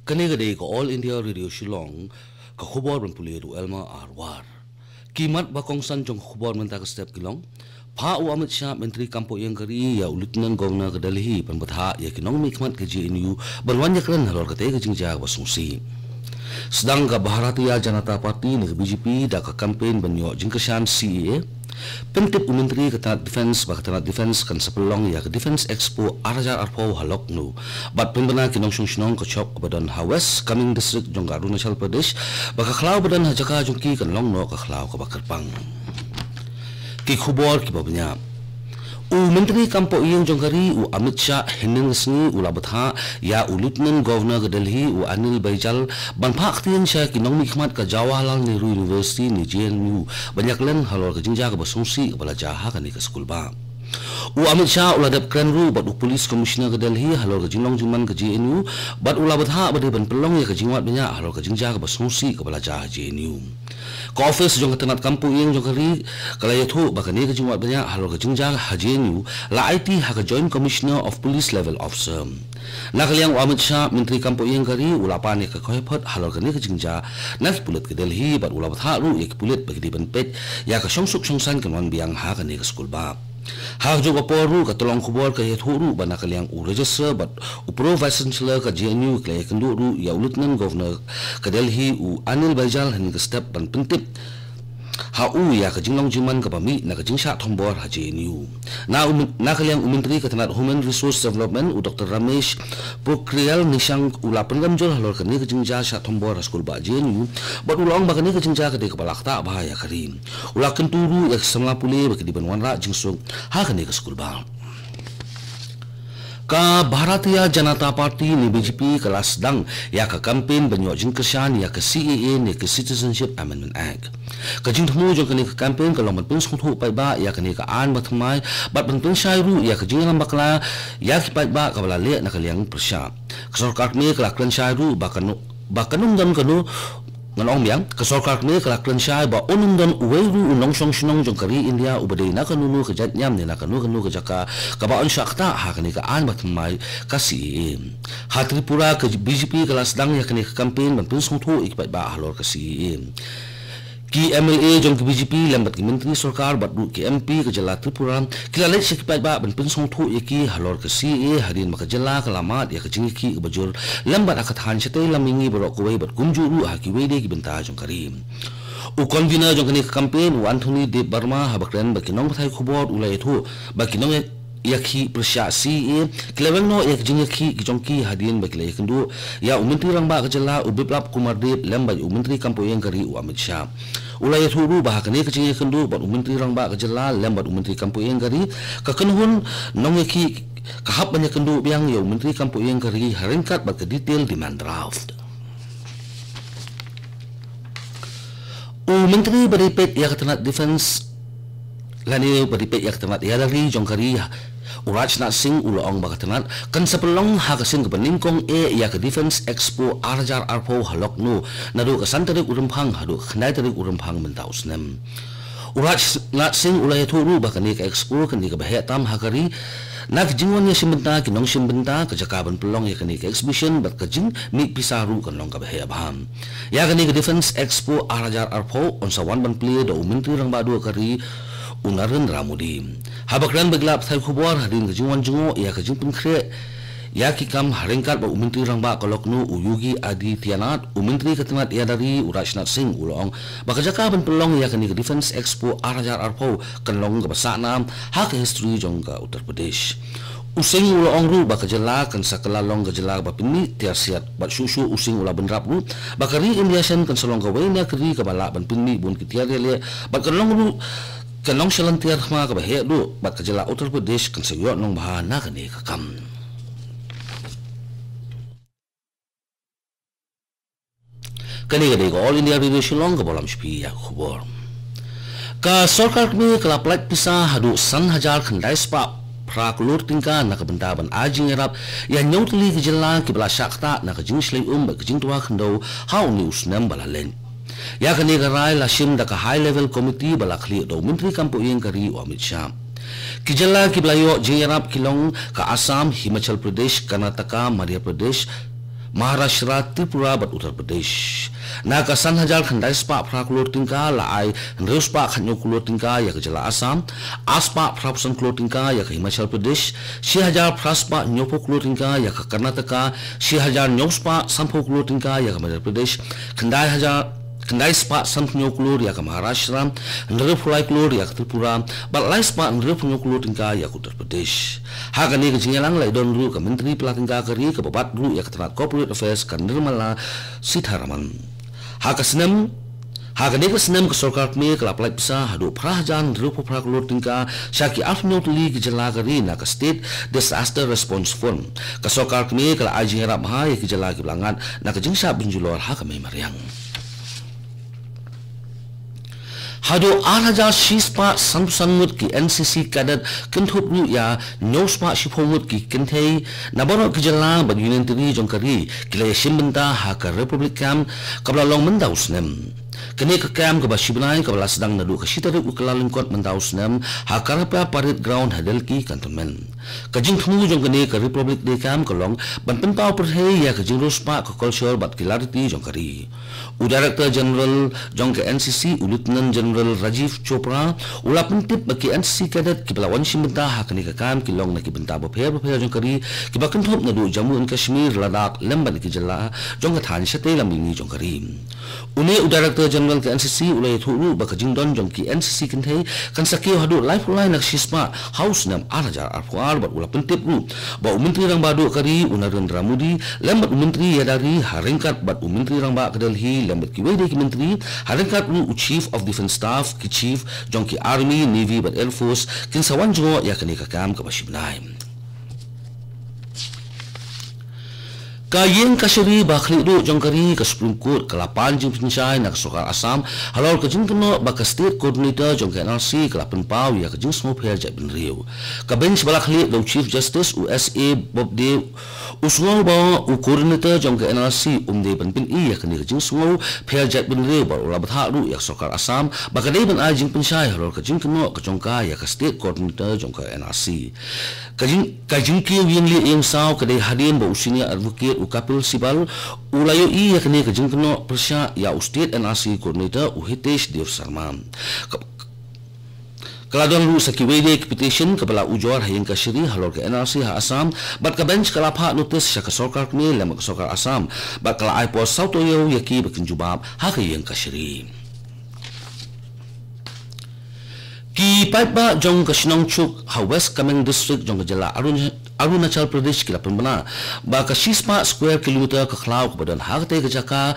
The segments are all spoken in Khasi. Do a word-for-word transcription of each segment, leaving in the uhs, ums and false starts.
Kane ka dei ka All India Radio Shillong, ka khubor ban pule da u Elma Arwar. Ki mat ba kongsan jong ka khubor mynta ka step ki long: Phah u Amit Shah, Myntri Kam Pop Ïing ka ri, ïa u Lieutenant Governor ka Delhi ban bthah ïa ki nongmihkhmat ka J N U ban wan ïakren halor katei ka jingjia ba sngewsih. Sdang ka Bharatiya Janata Party ne ka B J P da ka campaign ban ïoh jingkyrshan C A A. Pyntip u Myntri ka tnat Defence ba ka tnat Defence kan sa pynlong ïa ka Defence Expo ar hajar arphew ha Lucknow. Bad pynbna ki nongshong shnong ka shop kaba don ha West Kameng District jong ka Arunachal Pradesh, ba ka khlaw ba don ha jaka jong ki kan long noh ka khlaw kaba kyrpang. Ki khubor kiba bniah. U Myntri Kam Pop Ïing jong ka ri, u Amit Shah, hynnin ka sngi u la bthah ïa u Lieutenant Governor ka Delhi, u Anil Baijal, ban phah ktien sha ki nongmihkhmat ka Jawaharlal Nehru University ne J N U ban ïakren halor ka jingjia kaba sngewsih kaba la jia ha kane ka skulbah. U Amit Shah u la dep kren ruh bad u Police Commissioner ka Delhi halor ka jinglong jingman ka J N U, bad u la bthah ba dei ban pynlong ïa ka jingwad bniah halor ka jingjia kaba sngewsih kaba la jia ha J N U. Ka ophis jong ka tnat Kam Pop Ïing jong ka ri ka la ïathuh ba kane ka jingwad bniah halor ka jingjia ha J N U la aiti ha ka Joint Commissioner of Police level officer. Na ka liang u Amit Shah, Myntri Kam Pop Ïing ka ri, u la pan ïa ka kawei phot halor kane ka jingjia na ki pulit ka Delhi, bad u la bthah ruh ïa ki pulit ba ki dei ban peit ïa ka shongsuk shongsaiñ kan wan biang ha kane ka skulbah. Ha kajuh ka por ruh, ka tyllong khubor ka ïathuh ruh ba na ka liang u Registrar bad u Pro Vice Chancellor ka J N U ki la ïakynduh ruh ïa u Lieutenant Governor ka Delhi, u Anil Baijal, hynnin ka step ban pyntip ha u ïa ka jinglong jingman kaba mih na ka jingshah thombor ha J N U. Na u, na ka liang u Myntri ka tnat Human Resource Development, u Doctor Ramesh Pokhriyal Nishank, u la pynrem jur halor kane ka jingjia shah thombor ha skulbah J N U, bad u la ong ba kane ka jingjia ka dei kaba la ktah bha ïa ka ri. U la kyntu ruh ïa ki samla pule ba ki dei ban wanrah jingsuk ha kane ka skulbah. Ka Bharatiya Janata Party ne B J P ka la sdang ïa ka campaign ban ïoh jingkyrshan ïa ka C A A ne ka Citizenship Amendment Act. Ka jingthmu jong kane ka campaign ka long ban pynsngewthuh paidbah ïa kane ka aiñ bathymmai, bad ban pynshai ruh ïa ka jingïalam bakla ïa ki paidbah kaba la leh na ka liang pyrshah. Ka sorkar kmie ka la kren shai ruh ba kano, ba kan ym don kano, ngan ong biang, ka sorkar kmie ka la kren shai ba un ym don uwei ruh u nongshong shnong jong ka ri India uba dei na kano kano ka jait niam ne na kano kano ka jaka kaba yn shah ktah ha kane ka aiñ bathymmai ka C A A. Ha Tripura ka B J P ka la sdang ïa kane ka campaign ban pynsngewthuh ïa ki paidbah halor ka C A A. Ki M L A jong ka B J P lem bad ki myntri sorkar bad ruh ki M P ka jylla Tripura ki la leit sha ki paidbah ban pynsngewthuh ïa ki halor ka C A A hadien ba ka jylla ka la mad ïa ka jingïakhih kaba jur lem bad ha ka thaiñ shatei lam mihngi baroh kawei bad kumjuh ruh ha kiwei de ki bynta jong ka ri. U convener jong kane ka campaign, u Anthony Debbarma, haba kren bad ki nongpathai khubor u la ïathuh ba ki nong ïakhih pyrshah C A A ki la weng noh ïa ka jingïakhih ki jong ki hadien ba ki la ïakynduh ïa u Myntri Rangbah ka jylla, u Biplab Kumar Deb, lem bad u Myntri Kam Pop Ïing ka ri, u Amit Shah. U la ïathuh ruh ba ha kane ka jingïakynduh bad u Myntri Rangbah ka jylla lem bad u Myntri Kam Pop Ïing ka ri, ka kynhun nongïakhih ka hap ban ïakynduh biang ïa u Myntri Kam Pop Ïing ka ri ha ryngkat bad ka detail demand draft. U Myntri ba dei peit ïa ka tnat Defence lane ba dei peit ïa ka tnat ïada ri jong ka ri, u Rajnath Singh, u la ong ba ka tnat kan sa pynlong ha ka sien kaba nyngkong eh ïa ka Defence Expo ar hajar arphew ha Lucknow, naduh ka san tarik u Rymphang haduh ka khyndai tarik u Rymphang mynta u snem. U Rajnath Singh u la ïathuh ruh ba kane ka expo kan dei kaba heh tam ha ka ri na ka jingwan ïashim bynta ki nongshim bynta, ka jaka ban pynlong ïa kane ka exhibition bad ka jingmih pisa ruh kan long kaba heh bha. Ïa kane ka Defence Expo ar hajar arphew yn sa wan ban plie da u Myntri Rangbah duh ka ri, u Narendra Modi. Haba kren bad ki lad pathai khubor hadien ka jingwan jngoh ïa ka jingpynkhreh ïa ki kam ha ryngkat bad u Myntri Rangbah ka Lucknow, u Yogi Adityanath, u Myntri ka tnat ïada ri, u Rajnath Singh, u la ong ba ka jaka ban pynlong ïa kane ka Defence Expo ar hajar arphew kan long kaba sah nam ha ka history jong ka Uttar Pradesh. U Singh u la ong ruh ba ka jylla kan sa kylla long ka jylla kaba pynmih tiar siat, bad shuh shuh u Singh u la bynrap ruh ba ka ri India shen kan sa long kawei na ki ri kaba lah ban pynmih bun ki tiar ïaleh, bad kan long ruh kan long shalan tiar thma kaba heh duh, bad ka jylla Uttar Pradesh kan sa ïoh nongbha na kane ka kam. Kane ka dei ka All India Radio Shillong kaba lam sha phi ïa ka khubor. Ka sorkar kmie ka la pyllait pisa haduh san hajar khyndai spah phra klur tyngka na ka bynta ban ai jingïarap ïa hynñiew tylli ki jylla kiba la shah ktah na ka jingshlei um bad ka jingtwa khyndew ha une u snem ba la leit. Ïa kane ka rai la shim da ka High Level Committee ba la khlieh da u Myntri Kam Pop Ïing ka ri, u Amit Shah. Ki jylla kiba la ïoh jingïarap ki long ka Assam, Himachal Pradesh, Karnataka, Madhya Pradesh, Maharashtra, Tripura bad Uttar Pradesh. Na ka san hajar khyndai spah phra klur tyngka la ai hynriew spah khathynñiew klur tyngka ïa ka jylla Assam, ar spah phra phew san klur tyngka ïa ka Himachal Pradesh, shi hajar phra spah hynñiew phew klur tyngka ïa ka Karnataka, shi hajar hynñiew spah san phew klur tyngka ïa ka Madhya Pradesh, khyndai hajar khyndai spah san phew hynñiew klur ïa ka Maharashtra, hynriew phew lai klur ïa ka Tripura, bad lai spah hynriew phew hynñiew klur tyngka ïa ka Uttar Pradesh. Ha kane ka jingïalang la ïadon ruh ka Myntri Pla Tyngka ka ri kaba bat ruh ïa ka tnat Corporate Affairs ka Nirmala Sitharaman. Ha ka snem, ha kane ka snem ka sorkar kmie ka la pynlait pisa haduh phra hajar hynriew phew phra klur tyngka sha ki arphew hynñiew tylli ki jylla ka ri na ka State Disaster Response Fund. Ka sorkar kmie ka la ai jingïarap bha ïa ki jylla kiba la ngat na ka jingshah bynjulor ha ka mei mariang. Haduh ar hajar shi spah san phew san ngut ki N C C cadet kynthup ruh ïa hynñiew spah shi phew ngut ki kynthei na baroh ki jylla bad Union Territory jong ka ri ki la ïashim bynta ha ka Republic Camp kaba la long mynta u snem. Kane ka camp kaba shi bnai kaba la sdang naduh ka shi tarik u Kyllalyngkot mynta u snem ha Karapa Parade Ground ha Delki Cantonment. Ka jingthmu jong kane ka Republic Day Camp ka long ban pynpaw pyrthei ïa ka jingriewspah, ka culture bad ki lariti jong ka ri. U Director General jong ka N C C, u Lieutenant General Rajiv Chopra, u la pyntip ba ki N C C cadet kiba la wan shim bynta ha kane ka camp ki long na ki bynta bapher bapher jong ka ri, kiba kynthup naduh Jammu and Kashmir, Ladakh lem bad na ki jylla jong ka thaiñ shatei lam mihngi jong ka ri. Une u Director General ka N C C u la ïathuh ruh ba ka jingdon jong ki N C C kynthei kan sa kiew haduh laiphew lai na ka shispah ha u snem ar hajar arphew ar bad u la pyntip ruh ba u Myntri Rangbah Duh ka ri u Narendra Modi lem bad u Myntri ïada ri ha ryngkat bad u Myntri Rangbah ka Delhi lem bad kiwei de ki myntri ha ryngkat ruh u Chief of Defence Staff, ki Chief jong ki Army, Navy bad Air Force kin sa wan jngoh ïa kane ka camp kaba shi bnai. Ka Ïing Kashari ba khlieh duh jong ka ri, ka Supreme Court ka la pan jingpynshai na ka sorkar Assam halor ka jingkynnoh ba ka State Coordinator jong ka N R C ka la pynpaw ïa ka jingsngewpher jaitbynriew. Ka bench ba la khlieh da u Chief Justice u S A Bobde u sngew ba u Coordinator jong ka N R C um dei ban pyni ïa kane ka jingsngewpher jaitbynriew bad u la bthah ruh ïa ka sorkar Assam ba ka dei ban ai jingpynshai halor ka jingkynnoh ka jong ka ïa ka State Coordinator jong ka N R C. Ka jing, ka jingkiew ïing lieh ïing saw ka dei hadien ba u Senior Advocate u Kapil Sibal u la ïohi ïa kane ka jingkynnoh pyrshah ïa u State N R C Coordinator u Hitesh Dev Sharma. Ka, ka la don ruh sa kiwei de ki petition kaba la ujor ha Ïing Kashari halor ka N R C ha Assam bad ka bench ka la phah notice sha ka sorkar kmie lem ka sorkar Assam bad ka la ai por saw taïew ïa ki ba kin jubab ha ka Ïing Kashari. Ki paidbah jong ka shnong Chuuk ha West Kameng District jong ka jylla Arun-, Arunachal Pradesh ki la pynbna ba ka shispah square kilometer ka khlaw kaba don ha katei ka jaka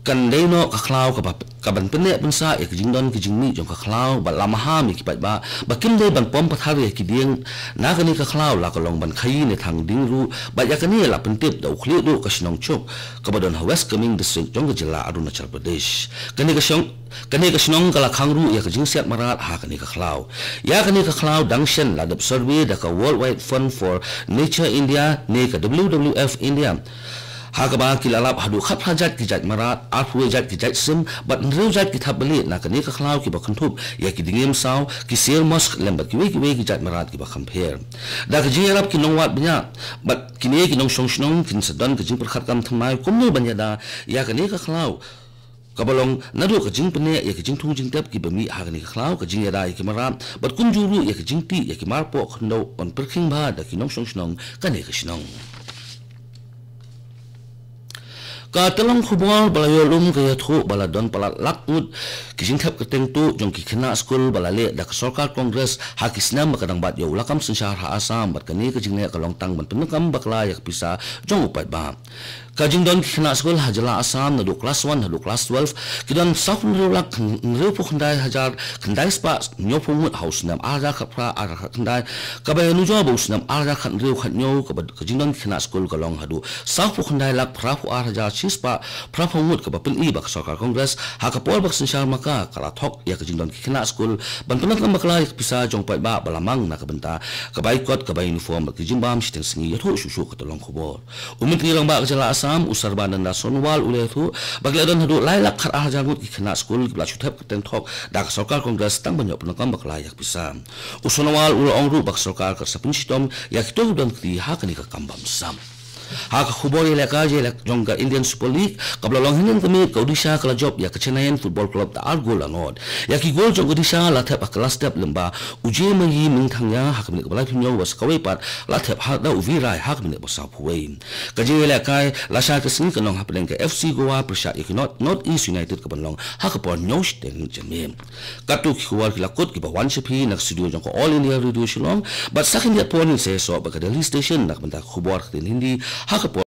kan dei noh ka khlaw kaba, kaban pynneh pynsah ïa ka jingdon ka jingmih jong ka khlaw bad la maham ïa ki paidbah ba kim dei ban pom pathar ïa ki dieng na kane ka khlaw la ka long ban khaïi ne thang ding ruh bad ïa kane la pyntip da u khlieh duh ka shnong Chuuk kaba don ha West Kameng District jong ka jylla Arunachal Pradesh. Kane ka shnong Kane ka shnong ka la khang ruh ïa ka jingsiat mrad ha kane ka khlaw. Ïa kane ka khlaw dang shen la dep survey da ka World Wide Fund for Nature India ne ka W W F India. Ha kaba ki la lap haduh khatphra jait ki jait mrad, arphew jait ki jait sim bad hynriew jait ki thapbalieh na kane ka khlaw kiba kynthup ïa ki diengïem saw, ki sir mosque lem bad kiwei kiwei ki jait mrad kiba kham pher. Da ka jingïarap ki nongwad bniah bad kine ki nongshong shnong kin sa don ka jingpyrkhat kam thymmai kumno ban ïada ïa kane ka khlaw kaba long naduh ka jingpynneh ïa ka jingthung jingtep kiba mih ha kane ka khlaw, ka jingïada ïa ki mrad bad kumjuh ruh ïa ka jingtih ïa ki marpoh khyndew ban pyrkhing bha da ki nongshong shnong kane ka shnong. Ka tyllong khubor ba la ïoh lum ka ïathuh ba la don palat lak ngut ki jingthep kyrteng tuh jong ki khynnah skul ba la leh da ka sorkar Congress ha ki snem ba ka dang bat ïa u lakam synshar ha Assam bad kane ka jingleh ka long tang ban pyndonkam bakla ïa ka pisa jong u paidbah. Ka jingdon ki khynnah skul ha jylla Assam naduh klas one haduh klas twelve ki don saw phew hynriew lak hynriew phew khyndai hajar khyndai spah hynñiew phew ngut ha u snem ar hajar khatphra ar hajar khatkhyndai, kaba ïanujor ba u snem ar hajar khathynriew khathynñiew kaba ka jingdon ki khynnah skul ka long haduh saw phew khyndai lak phra phew ar hajar shi spah phra phew ngut kaba pyni ba ka sorkar Congress ha ka por ba ka synshar ma ka ka la thok ïa ka jingdon ki khynnah skul ban pyndonkam bakla ïa ka pisa jong u paidbah ba la mang na ka bynta ka bai kot, ka bai uniform bad ki jingbam shiteng sngi, ïathuh shuh shuh ka tyllong khubor. U Myntri Rangbah ka jylla Assam, u Sarbananda Sonowal u la ïathuh ba ki la don haduh lai lak khat ar hajar ngut ki khynnah skul kiba la shu thep kyrteng thok da ka sorkar Congress tang ban ïoh pyndonkam bakla ïa ka pisa. U Sonowal u la ong ruh ba ka sorkar ka sa pynshitom ïa kito kiba don kti ha kane ka kam bamsap. Ha ka khubor ïalehkai jong ka Indian Super League kaba la long hynnin ka miet, ka Odisha ka la jop ïa ka Chennaiyin Football Club da ar gol la nod. Ïa ki gol jong ka Odisha la thep ha ka last step lyngba u Jemayi Mingthangya ha ka minit kaba laiphew hynñiew, bad sa kawei pat la thep ha da u Virai ha ka minit ba sawphew wei. Ka jingïalehkai lashai ka sngi kan long hapdeng ka F C Goa pyrshah ïa ka North, North East United kaban long ha ka por hynñiew shiteng janmiet. Katto ki khubor ki la kut kiba wan sha phi na ka studio jong ka All India Radio Shillong, bad sa khyndiat por ngin sa ïasoh bad ka Delhi Station na ka bynta ka khubor ha ka ktien Hindi ha ka por